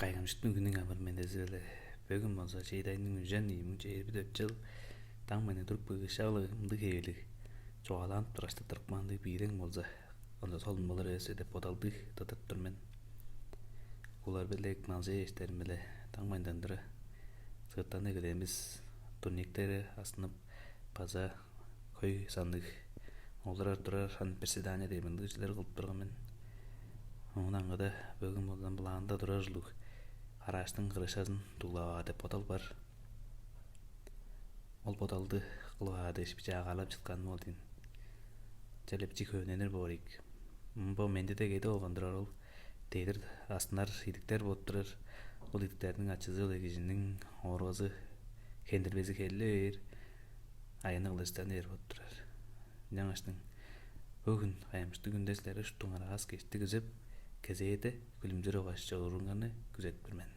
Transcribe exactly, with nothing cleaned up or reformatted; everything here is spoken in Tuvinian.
Кайгамчыктың хүнүң амыр-мендези-биле. Бөгүн болза чеди айның үжен ийи муң чээрби дөрт чыл. Даң мени туруп кыгышак-ла ындыг хевелиг чугаалаанып тураштыктырып каан ындыг бийрең болза, онза солун болур эвес деп бодалдыг тыдырып тур мен. Кулар-биле налчай эштерим-биле даң мындан тура сыыртан эгелээн бис. Турниктери астынып база хөй санныг олурар турар хан приседания дээр мындыг чүлер кылып турган мен. Оон аңгыда бөгүн болзан былаанда турар ужурлуг гараждың кырышазын дуглаваа деп бодал бар. Ол бодалды кылып аар дээш биче агаарлап чытканым ол дейн. Чалепчи хөөненир боор ийик. Бо менде дег эди болган турар ол. Дедир астынар идиктер болуп турар. Ол идиктерниң ачызы ол кижиниң ооргазы хендирбези хелле бээр, аяны кылыштан ээр болуп турар. Ынчангаштың бөгүн кайымчыктыг үндеслери уштуң араас кештиг үзеп, кезээде күлүмзүр угаш чоруурганы күзеп тур мен.